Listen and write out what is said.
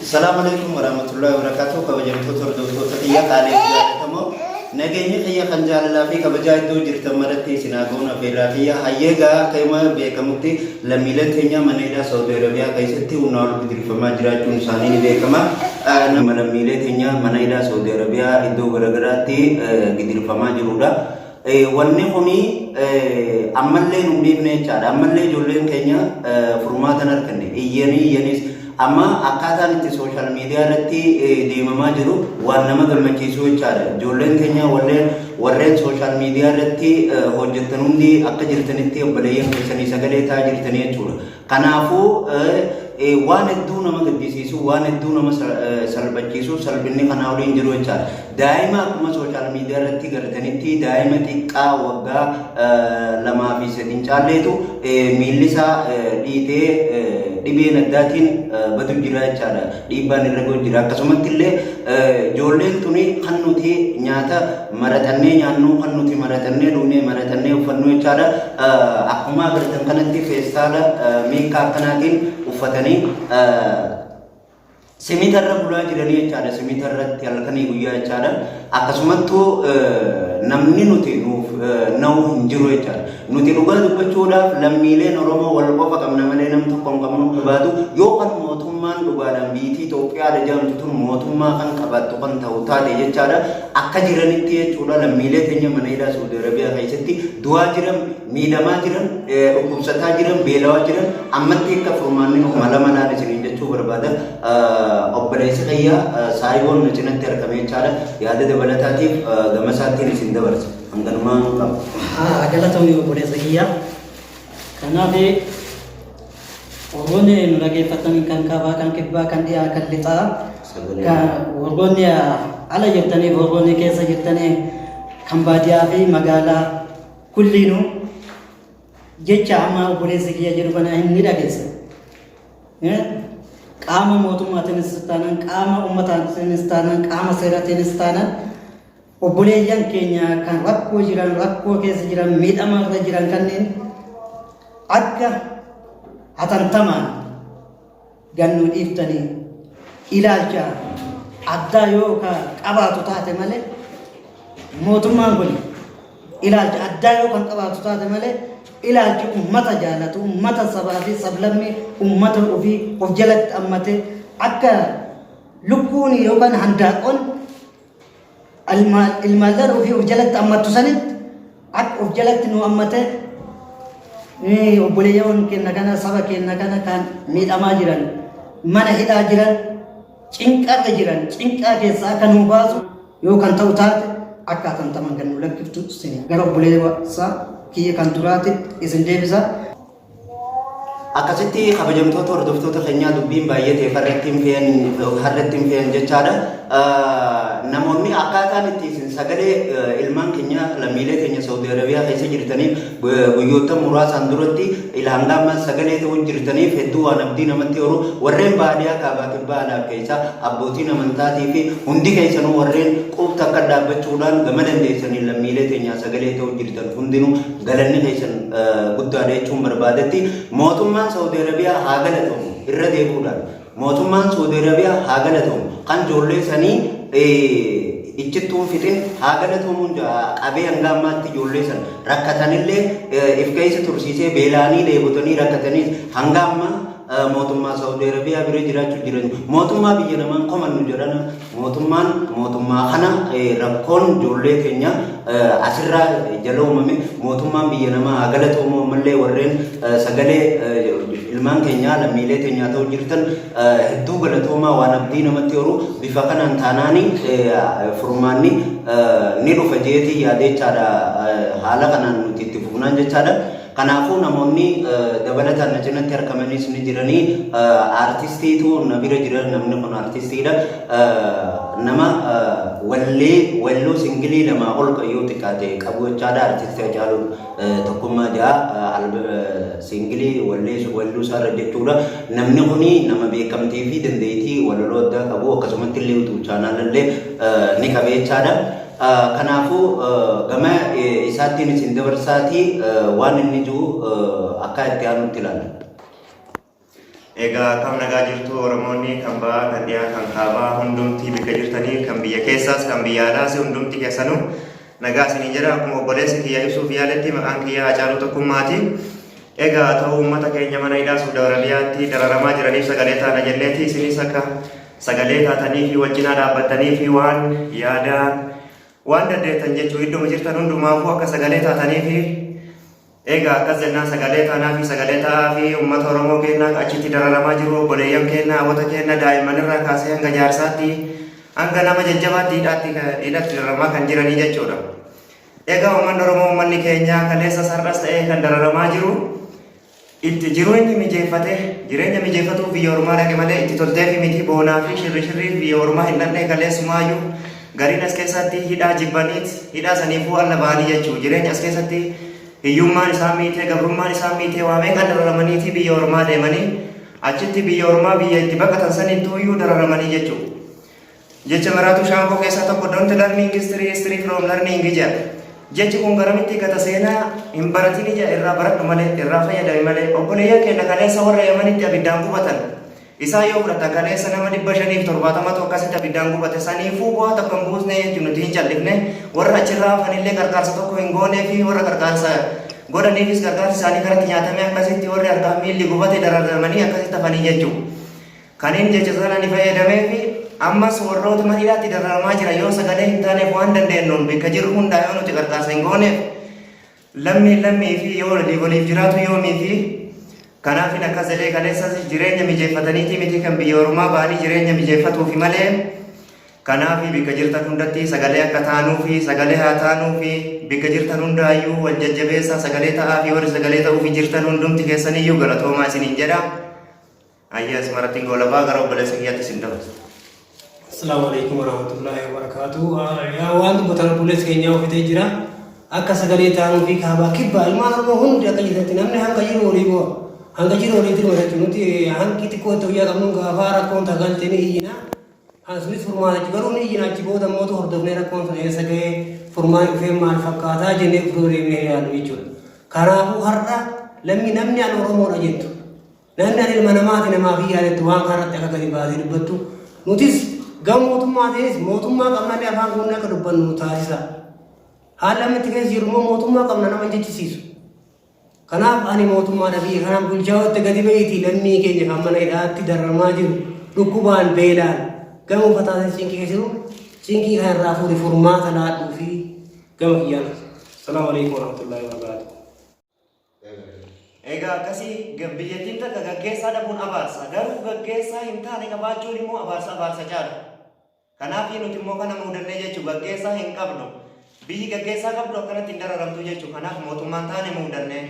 Salaamu alaikum warahmatullahi wabarakatuh. Kabajamtoota hordoftoota kiyya qaalii fi jaallatamoo, nageenyi kiyya kan jaalalaa fi kabajaa iddoo jirtan maratti isin haa ga'uun afeerraa kiyya. Hayyee gaa, akka hima beekamutti lammiileen teenya mana hidhaa Saudi Arabiyaa keessatti humnaa ol gidirfamaa jiraachuun isaanii ni beekama. Nama lammiilee teenya mana hidhaa Saudi Arabiyaa iddoo garagaraatti gidirfamaa jirudha. Wanni kuni ammallee nu hin dhiifne jechaadha. Ammallee ijoolleen keenya furmaata hin arganne. Iyyanii iyyaniis amma akkaataan itti social media irratti deemamaa jiru waan nama gammachiisu jechaadha. Ijoolleen keenya warreen warreen social media irratti hojjettan hundi akka jirtanitti obboleeyyan keessanii sagalee ta'aa jirtanii jechuudha. Kanaafuu waan hedduu nama gaddisiisu, waan hedduu nama salphachiisu, salphinni kanaa olii hin jiru jechaadha. Daa'ima akkuma social media irratti gartanitti daa'ima xiqqaa waggaa 2 fi 3 hin caalleetu miilli isaa dhiitee dhibeen addaatiin badu jira jechaadha. Dhiibbaan irra gahu jira. Akkasumatti illee ijoolleen tuni kan nuti nyaata maraxannee nyaannu, kan nuti maraxannee dhugnee, maraxannee uffannu jechaadha. Akkuma agartan kanatti feestaala meekkaa akkanaatiin uffatanii simitarra bulaa jiranii jechaadha. Simita irratti halkanii guyyaa jechaadha. Akkasumattuu namni nuti nuuf na'u hin jiru jechaadha. Nuti dhugaa dubbachuudhaaf lammiileen Oromoo wal qofa qabna malee nam tokko hin qabnu barbaadu. Yoo kan mootummaan dhugaadhaan biitii Itoophiyaadha jedhamtu tun mootummaa kan qabaattu kan ta'u taate jechaadha. Akka jiranitti jechuudha, lammiilee teenya mana hidhaa Saudi Arabiyaa keessatti du'aa jiran, miidhamaa jiran, dhukkubsataa jiran, beelawaa jiran ammatti akka furmaanni mala malaan isiniin jechuu barbaada. Obboleessi kiyya saayiboon nu cinatti argame jechaadha. Yaada dabalataatiif gama isaattiin isin dabarsa. Hanganumaan qaba. Haa galatoomii, obboleessa kiyya. Kanaaf warroonni nu dhageeffatan kan kaabaa, kan kibbaa, kan dhiyaa, kan lixaa, kan warroonni ala jirtanii, warroonni keessa jirtanii, kan baadiyyaa fi magaalaa kulliinuu jecha amma obboleessi kiyya jedhu kana ni dhageessa. Qaama mootummaatiinis taanaan, qaama uummataatiinis taanaan, qaama seeraatiinis taanaan, obboleeyyan keenya kan rakkoo jiran, rakkoo keessa jiran, miidhama irra jiran kanneen akka hatantamaan gannuu dhiiftanii ilaalcha addaa yoo ka qabaatu taate malee, mootummaan kun ilaalcha addaa yoo kan qabaatu taate malee, ilaalchi ummata jaalatu, ummata sabaa fi sablammii, ummata ofii of jalatti hammatee akka lukkuun yookaan handaaqoon ilmaallan ofii of jalatti hammattu sanitti akka of jalatti nu hammate, obboleeyyan keenya kana, saba keenya kana kan miidhamaa jiran, mana hidhaa jiran, cinqarra jiran, cinqaa keessaa akka nu baasu yoo kan ta'u taate, akka hatantaman kan nu lakkiftu isin gara obboleessa kiyya kan duraatti isin deebisa. Akkasitti kabajamtoota hordoftoota keenyaa, dubbiin baay'atee harratti hin fe'an, harratti hin fe'an jechaadha. Namoonni akkaataan itti isin sagalee ilmaan keenya, lammiilee keenya Saudi Arabiyaa keessa jirtaniif guyyoota muraasaan duratti hanga ammaa sagalee ta'uu jirtaniif hedduu waan abdii namatti horu. Warreen baadiyyaa, kaabaa, kibbaa, alaaf keessa, abbootiin amantaatii fi hundi keessanuu warreen qubta akka dhaabbachuudhaan gama dandeessanii lammiilee keenyaa sagalee ta'uu jirtan hundinuu galanni keessan guddaadha jechuun barbaadetti, mootummaan Saudi Arabiyaa haa galatoomu. Irra deebi'uudhaan mootummaan Saudi Arabiyaa haa galatoomu. Kan ijoollee sanii ichittuun fixin haa galatoomuun qabee hanga ammaatti ijoollee san rakkatanillee if keessa tursiisee, beela'anii dheebotanii rakkatanii hanga ammaa mootummaa Saudi Arabiyaa bira jiraachuu jiran. Mootummaa biyya namaan komannu jedhana, mootummaan mootummaa kana rakkoon ijoollee keenya asirraa jala uumame mootummaan biyya namaa haa galatoomu. Ammallee warreen sagalee ilmaan keenyaa, lammiilee keenyaa ta'uu jirtan hedduu galatoomaa. Waan abdii namatti horu, bifa kanaan taanaani furmaanni ni dhufa jeetii yaadechaadha. Haala kanaan nuti itti fufnaan jechaadha. Kanaafuu namoonni dabalataan na cinatti argamanis ni jiranii. Aartistiitu na bira jira. Namni kun aartistiidha. Nama wallee walloo singilii lamaa ol yoo xiqqaate qabu jechaadha. Aartistii Hacaaluu Tokkummaa ja'a singilii wallee walluu isaarra jechuudha. Namni kuni nama beekamtii fi dandeettii walaloo addaa qabu, akkasumatti illee YouTube channel illee ni qabe jechaadha. Kanaafuu gama isaattiin isin dabarsaatii waan inni jiru akka itti aanutti ilaalla. Egaa akkam nagaa jirtu Oromoonni kan bahaa, kan dhiyaa, kan kaabaa hundumti bakka jirtanii, kan biyya keessaas kan biyya alaas hundumti keessanuu nagaa isiniin jedha. Akkuma obboleessi kiyya ibsuuf yaaletti, maqaan kiyya Hacaaluu Tokkummaati. Egaa ta'uu uummata keenya mana hidhaa Suudi Arabiyaatti dararamaa jiraniif sagalee taana jenneeti, isinis akka sagalee taatanii fi wal cinaa dhaabbattanii fi waan yaadaan waan dandeettan jechuu idduma jirtan hundumaafuu akka sagalee taatanii fi egaa akkas jennaan sagalee taanaa fi sagalee ta'aa fi uummata Oromoo keenna achitti dararamaa jiru, obboleeyyan keenna, hawwata keenna, daa'imman irraa kaasee hanga jaarsaatti, hanga nama jajjabaatti hidhaatti dararamaa kan jiranii jechuudha. Egaa uummanni Oromoo, uummanni keenya kaleessa sar'as ta'ee kan dararamaa jiru, itti jireenya mijeeffate, jireenya mijeeffatuuf biyya ormaa dhaqe malee itti tolteefi miti. Boonaa fi shirri shirriif biyya ormaa hin dhaqne. Kaleessumaayyuu gariin as keessatti hidhaa jibbaniit hidhaa saniifuu alla ba'anii jechuu. Jireenya as keessatti hiyyummaan isaan miitee, gabrummaan isaan miitee, waa meeqaan dararamaniiti biyya ormaa deemanii, achitti biyya ormaa biyya itti baqatan sanittuuyyuu dararamanii jechuu. Jecha Miraatu Shaankoo keessaa tokko "Don't learning history, history from learning" jedha. Jechi kun garamitti gata? Seenaa hin baratini jedha, irraa baradhu malee, irraa fayyadami malee. Obboleeyyan keenya kaleessa warra Yamanitti abiddaan gubatan isaa yoo fudhatan, kaleessa nama 570tu akkasitti abiddaan gubate. Saniifuu bu'aa tokko hin buusne jechuun nuti hin callifne. Warra achirraa hafanillee qarqaarsa tokko hin goonee fi warra qarqaarsa godhaniifis qarqaarsi isaanii karatti nyaatamee, akkasitti warri harkaan miilli gubate dararamanii akkasitti hafanii jechuudha. Kaniin jecha sana ni fayyadamee fi ammas warroota mana hidhaatti dararamaa jira yoo sagalee hin taaneef, waan dandeenyuun bakka jirru hundaa yoo nuti qarqaarsa hin gooneef, lammii lammii fi yoo waliif waliif jiraatu yoomii fi kanaafin akkas jedhee. Kaleessas jireenya mijeeffataniiti miti kan biyya ormaa ba'anii, jireenya mijeeffatuufi malee. Kanaaf bakka jirtan hundatti sagalee akka taanuu fi sagalee haa taanuu fi bakka jirtan hundaayyuu wal jajjabeessaa, sagalee ta'aa fi warri sagalee ta'uufi jirtan hundumti keessaniyyuu galatoomaa isiniin jedha. Ayyaa asumarratti goolabaa, gara obboleessa kiyyaatti isin dabarsa. Assalamu alaikum warahmatullahi wabarakatuh. Yaa waan dubbatan obboleessi keenya ofitee jira. Akka sagalee taanuu fi kaabaa kibbaa ilmaan Oromoo hundi akka jiranitti namni hanga jiru olii bu'a. Hanga jiru olii dirma jechuun nuti hanqi xiqqoo itti guyyaa qabnu gaafaa rakkoon tagaltee ni iyyina. Kan sunis furmaata jechuudha. Garuu ni iyyina, achi booda mootu hordofnee rakkoon sun eessa ga'ee, furmaanni dhufee maal fakkaataa jennee ofirra deemnee ilaallu jechuudha. Kanaafuu har'a lammi namni ani Oromoodha jettu, namni ani ilma namaati namaaf hin yaadettu, waan kanarratti akka gadi baasee dubbattu, nutis gama mootummaatiinis mootummaa qabnallee afaan guunnee akka dubbannu nu taasisa. Haalli amma itti keessa jiru immoo mootummaa qabna nama hin jechisiisu. Kanaaf ani mootummaadha biyya kanaan bulchaa itti gadi ba'iitii lammii keenya kan mana hidhaatti dararamaa jiru, dhukkubaan, beelaan, gama uffataatiin cinqii keessa jiru, cinqii kana irraa fuudhi, furmaata laadhuu fi gama kiyyaan. Salaamu alaikum warahmatullahi wabarakatuh. Egaa akkasii biyyattiin takka gaggeessaa dhabuun abaarsa. Garuu gaggeessaa hin taane qabaachuun immoo abaarsa abaarsa caala. Kanaaf nuti immoo kana muudannee jechuun gaggeessaa hin qabnu. Biyyi gaggeessaa qabdu akkanatti hin dararamtu jechuudha. Kanaaf mootummaan taane muudannee.